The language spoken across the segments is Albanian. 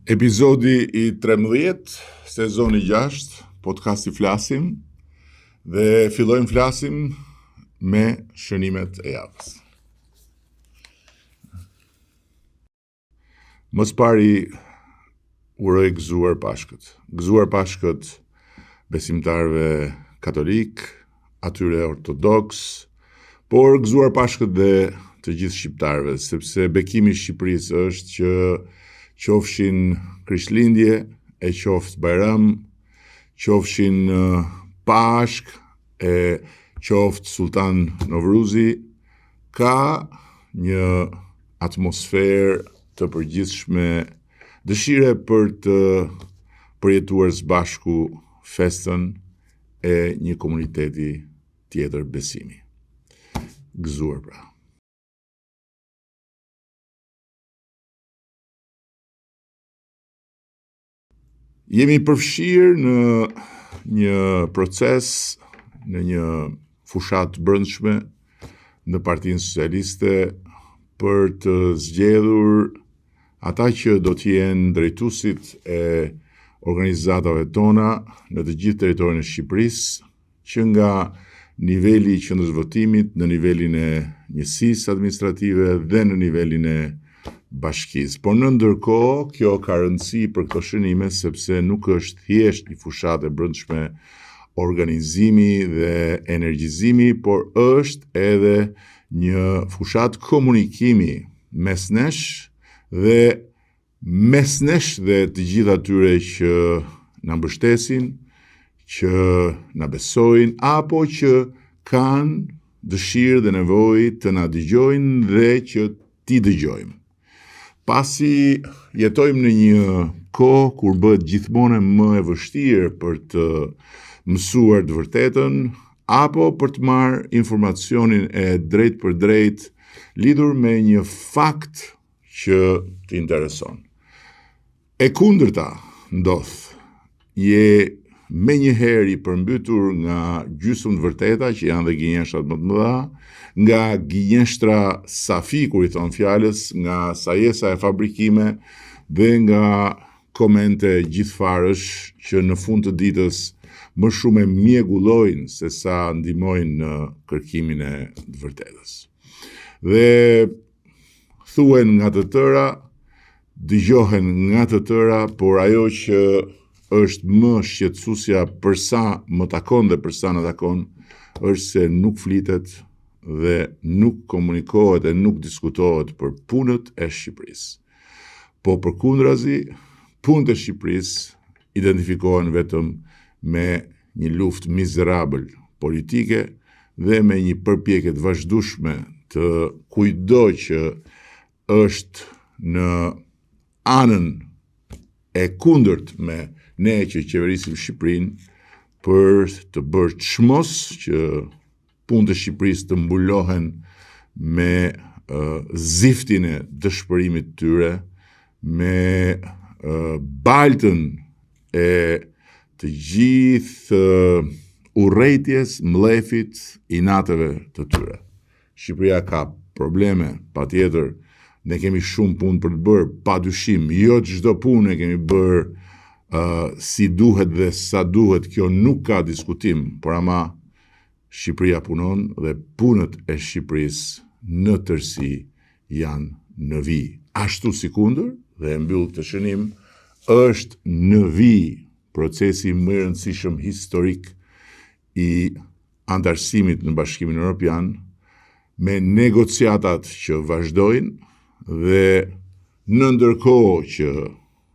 Episodi i 13, sezoni 6, podcasti Flasim dhe fillojmë flasim me shënimet e javës. Më së pari uroj gëzuar Pashkët. Gëzuar Pashkët besimtarëve katolikë, atyre ortodoks, por gëzuar Pashkët dhe të gjithë shqiptarëve, sepse bekimi i Shqipërisë është që qofshin Krishtlindje e qoftë Bajram, qofshin Pashkë e qoftë Sulltan Novruzi, ka një atmosferë të përgjithshme dëshire për të përjetuar së bashku festën e një komuniteti tjetër besimi. Gëzuar pra. Jemi përfshirë në një proces, në një fushatë të brendshme në Partinë Socialiste për të zgjedhur ata që do të jenë drejtuesit e organizatave tona në të gjithë territorin e Shqipërisë, që nga niveli i qendrës votimit në nivelin e njësisë administrative dhe në nivelin e bashkisë. Por në ndërkohë, kjo ka rëndësi për këto shënime sepse nuk është thjesht një fushatë e brendshme organizimi dhe energjizimi, por është edhe një fushatë komunikimi mes nesh dhe Mes nesh dhe të gjithë atyre që na mbështesin, që na besojnë apo që kanë dëshirë dhe nevojë të na dëgjojnë dhe që t'i dëgjojmë. Pasi jetojmë në një kohë kur bëhet gjithmonë më e vështirë për të mësuar të vërtetën apo për të marrë informacionin e drejtpërdrejtë lidhur me një fakt që të intereson. E kundërta ndodh. Je menjëherë i përmbytur nga gjysmë të vërteta që janë dhe gënjeshtrat më të mëdha, nga gënjeshtra safi kur i thonë fjalës, nga sajesa e fabrikime dhe nga komente gjithfarësh që në fund të ditës më shumë e mjegullojnë se sa ndihmojnë në kërkimin e të vërtetës. Dhe thuhen nga të tëra, dëgjohen nga të tëra, por ajo që është më shqetësuesja për sa më takon dhe për sa na takon, është se nuk flitet dhe nuk komunikohet e nuk diskutohet për punët e Shqipërisë. Po përkundrazi, punët e Shqipërisë identifikohen vetëm me një luftë mizerabël politike dhe me një përpjekje të vazhdueshme të kujtdo që është në anën e kundërt me ne që qeverisim Shqipërinë për të bërë çmos që punët e Shqipërisë të mbulohen me uh, ziftin e dëshpërimit të tyre, me uh, baltën e të gjithë urrejtjes, mllefit, inateve të tyre. Shqipëria ka probleme, patjetër, ne kemi shumë punë për të bërë, pa dyshim, jo çdo punë e kemi bërë uh, si duhet dhe sa duhet, kjo nuk ka diskutim, por ama Shqipëria punon dhe punët e Shqipërisë në tërësi janë në vijë. Ashtu sikundër, dhe e mbyll këtë shënim, është në vijë procesi më i rëndësishëm historik i anëtarësimit në Bashkimin Europian, me negociatat që vazhdojnë dhe në ndërkohë që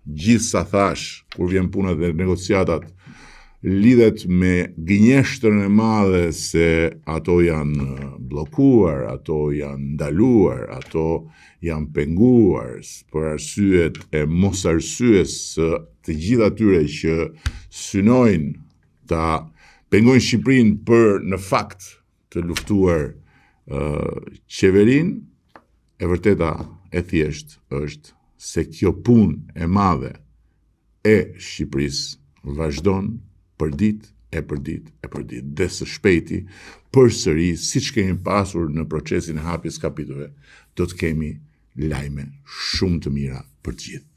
Gjithë sa thashë, kur vjen puna te negociatat, lidhet me gënjeshtrën e madhe se ato janë bllokuar, ato janë ndaluar, ato janë penguar për arsyet e mosarsyes së të gjithë atyre që synojnë ta pengojnë Shqipërinë për në fakt të luftuar uh, qeverinë, e vërteta e thjeshtë është se kjo punë e madhe e Shqipërisë vazhdon për ditë e për ditë e për ditë dhe së shpejti përsëri siç kemi pasur në procesin e hapjes kapitujve do të kemi lajme shumë të mira për të gjithë.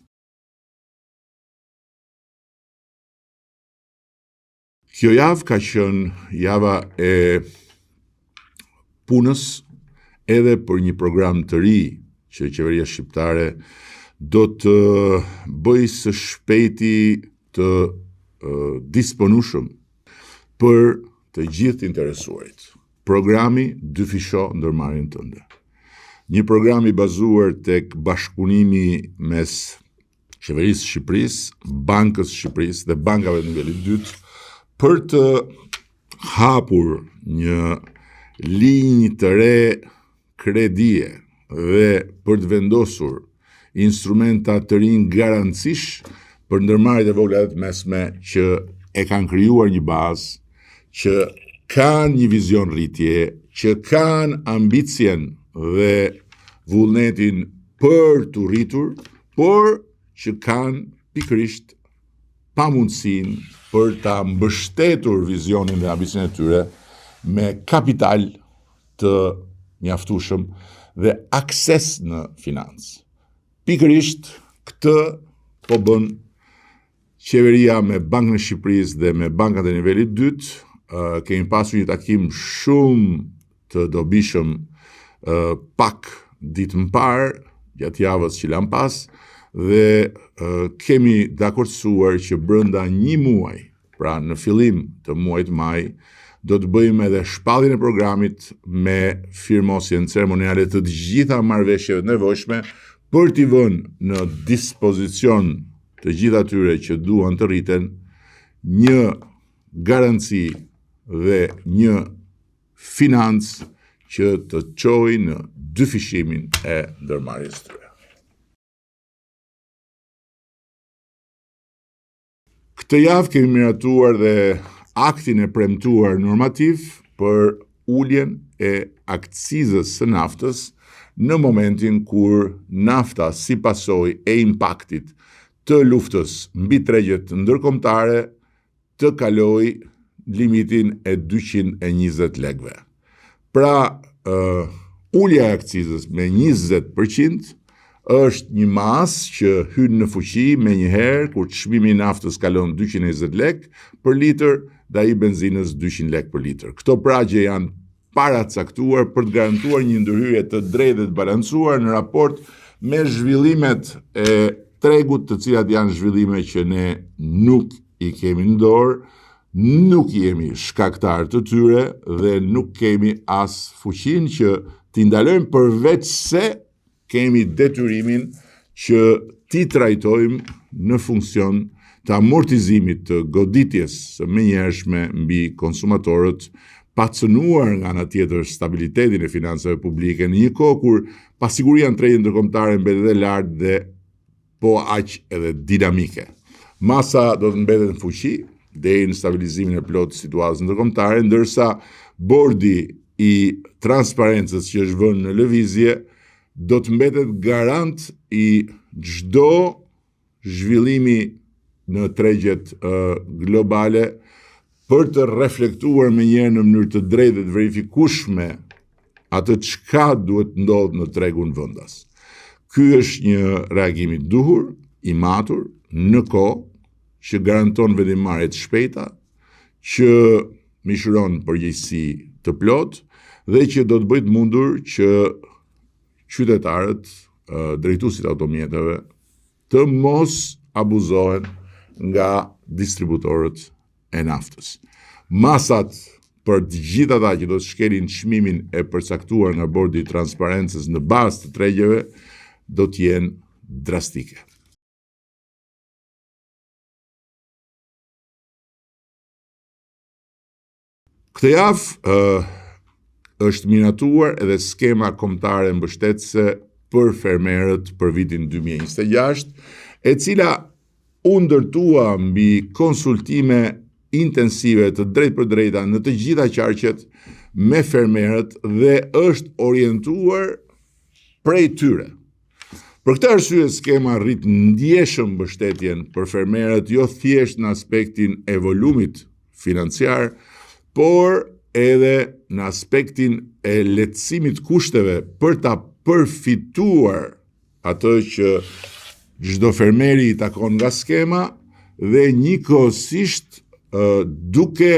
Kjo javë ka qenë java e punës edhe për një program të ri që qeveria shqiptare do të bëjë së shpejti të disponueshëm për të gjithë të interesuarit. Programi Dyfisho ndërmarrjen tënde. Një program i bazuar tek bashkëpunimi mes Qeverisë së Shqipërisë, Bankës së Shqipërisë dhe bankave të nivelit të dytë për të hapur një linjë të re kredie dhe për të vendosur instrumenta të rinj garancish për ndërmarrjet e vogla dhe të mesme që e kanë krijuar një bazë, që kanë një vizion rritje, që kanë ambicien dhe vullnetin për t'u rritur, por që kanë pikërisht pamundësinë për ta mbështetur vizionin dhe ambicien e tyre me kapital të mjaftueshëm dhe akses në financë. Pikërisht këtë po bën qeveria me Bankën e Shqipërisë dhe me bankat e nivelit të dytë. Kemi pasur një takim shumë të dobishëm pak ditë më parë, gjatë javës që lamë pas, dhe kemi dakordësuar që brenda një muaj, pra në fillim të muajit maj, do të bëjmë edhe shpalljen e programit me firmosjen ceremoniale të të gjitha marrëveshjeve të nevojshme për t'i vënë në dispozicion të gjithë atyre që duan të rriten një garanci dhe një financë që të çojë në dyfishimin e ndërmarrjes së tyre. Këtë javë kemi miratuar dhe aktin e premtuar normativ për uljen e akcizës së naftës në momentin kur nafta si pasojë e impaktit të luftës mbi tregjet ndërkombëtare të kalojë limitin e 220 lekëve. Pra, uh, ulja e akcizës me 20% është një masë që hyn në fuqi menjëherë kur çmimi i naftës kalon 220 lekë për litër dhe ai i benzinës 200 lekë për litër. Këto pragje janë paracaktuar për të garantuar një ndërhyrje të drejtë dhe të balancuar në raport me zhvillimet e tregut, të cilat janë zhvillime që ne nuk i kemi në dorë, nuk jemi shkaktarë të tyre dhe nuk kemi as fuqinë që t'i ndalojmë përveç se kemi detyrimin që t'i trajtojmë në funksion të amortizimit të goditjes së menjëhershme mbi konsumatorët, pa cënuar nga ana tjetër stabilitetin e financave publike në një kohë kur pasiguria në tregjet ndërkombëtare mbetet e lartë dhe po aq edhe dinamike. Masa do të mbetet në fuqi deri në stabilizimin e plotë të situatës ndërkombëtare, ndërsa bordi i transparencës që është vënë në lëvizje do të mbetet garant i çdo zhvillimi në tregjet globale për të reflektuar menjëherë në mënyrë të drejtë dhe të verifikueshme atë çka duhet të ndodhë në tregun vendas. Ky është një reagim i duhur, i matur, në kohë, që garanton vendimmarrje të shpejta, që mishëron përgjegjësi të plotë dhe që do të bëjë të mundur që qytetarët, drejtuesit e automjeteve të mos abuzohen nga distributorët e naftës. Masat për të gjithë ata që do të shkelin çmimin e përcaktuar nga Bordi i Transparencës në bazë të tregjeve do të jenë drastike. Këtë javë uh, është miratuar edhe skema kombëtare mbështetëse për fermerët për vitin 2026, e cila u ndërtua mbi konsultime intensive të drejtpërdrejta në të gjitha qarqet me fermerët dhe është orientuar prej tyre. Për këtë arsye skema rrit ndjeshëm mbështetjen për fermerët jo thjesht në aspektin e volumit financiar, por edhe në aspektin e lehtësimit të kushteve për ta përfituar atë që çdo fermeri i takon nga skema dhe njëkohësisht duke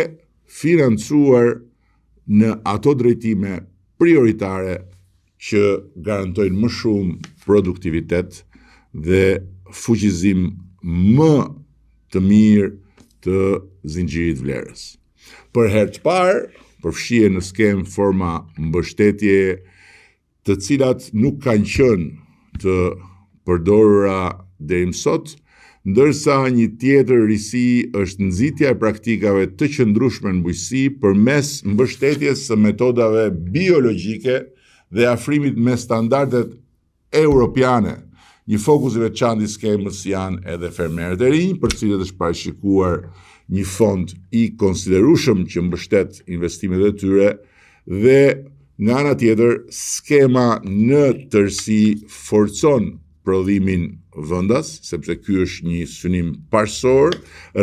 financuar në ato drejtime prioritare që garantojnë më shumë produktivitet dhe fuqizim më të mirë të zinxhirit vlerës. Për herë të parë, përfshihen në skemë forma mbështetje të cilat nuk kanë qenë të përdorura deri më sot, ndërsa një tjetër risi është nxitja e praktikave të qëndrueshme në bujqësi përmes mbështetjes së metodave biologjike dhe afrimit me standardet europiane. Një fokus i veçantë i skemës janë edhe fermerët e rinj, për të cilët është parashikuar një fond i konsiderueshëm që mbështet investimet e tyre dhe nga ana tjetër skema në tërësi forcon prodhimin vendas, sepse ky është një synim parësor,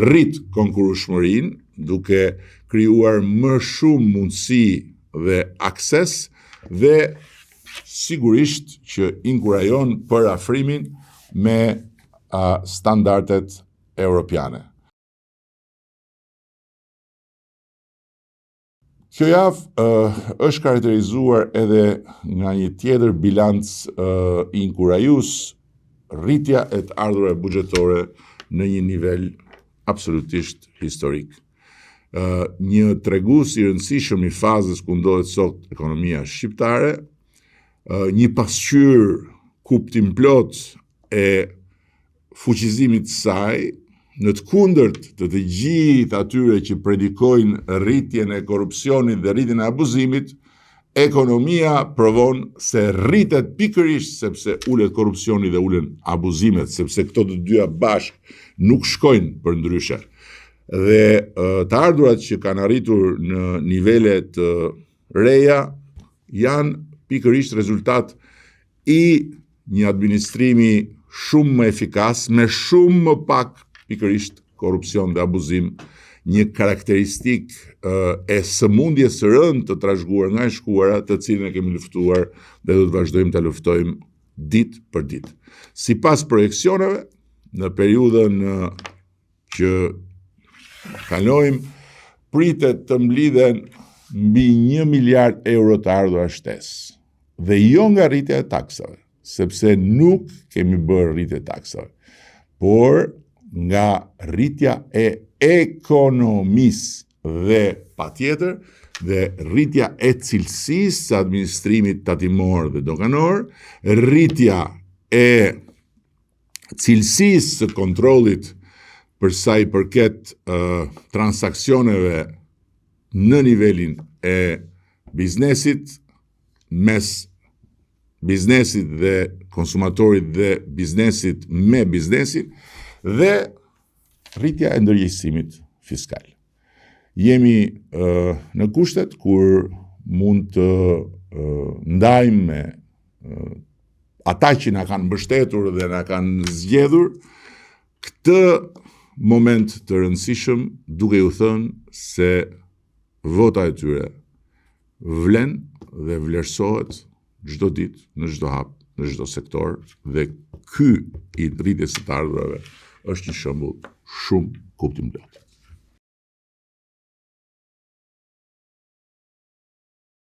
rrit konkurrueshmërinë duke krijuar më shumë mundësi dhe akses dhe sigurisht që inkurajon përafrimin me standardet europiane. Kjo javë uh, është karakterizuar edhe nga një tjetër bilanc uh, inkurajues, rritja e të ardhurave buxhetore në një nivel absolutisht historik. Uh, një tregues i rëndësishëm i fazës ku ndodhet sot ekonomia shqiptare, uh, një pasqyrë kuptimplotë e fuqizimit të saj, në të kundërt të të gjithë atyre që predikojnë rritjen e korrupsionit dhe rritjen e abuzimit, ekonomia provon se rritet pikërisht sepse ulet korrupsioni dhe ulen abuzimet, sepse këto të dyja bashkë nuk shkojnë përndryshe. Dhe të ardhurat që kanë arritur në nivele të reja janë pikërisht rezultat i një administrimi shumë më efikas, me shumë më pak pikërisht korrupsion dhe abuzim, një karakteristikë e sëmundjes së rëndë të trashëguar nga e shkuara, të cilën e kemi luftuar dhe do të vazhdojmë ta luftojmë ditë për ditë. Sipas projeksioneve, në periudhën që kalojmë, pritet të mblidhen mbi 1 miliard euro të ardhura shtesë. Dhe jo nga rritja e taksave, sepse nuk kemi bërë rritje taksave, por nga rritja e ekonomisë dhe patjetër dhe rritja e cilësisë së administrimit tatimor dhe doganor, rritja e cilësisë së kontrollit për sa i përket uh, transaksioneve në nivelin e biznesit mes biznesit dhe konsumatorit dhe biznesit me biznesin dhe rritja e ndërgjegjësimit fiskal. Jemi uh, në kushtet kur mund të uh, ndajmë me uh, ata që na kanë mbështetur dhe na kanë zgjedhur këtë moment të rëndësishëm duke ju thënë se vota e tyre vlen dhe vlerësohet çdo ditë, në çdo hap, në çdo sektor dhe ky i rritjes së të ardhurave është një shembull shumë kuptimplotë.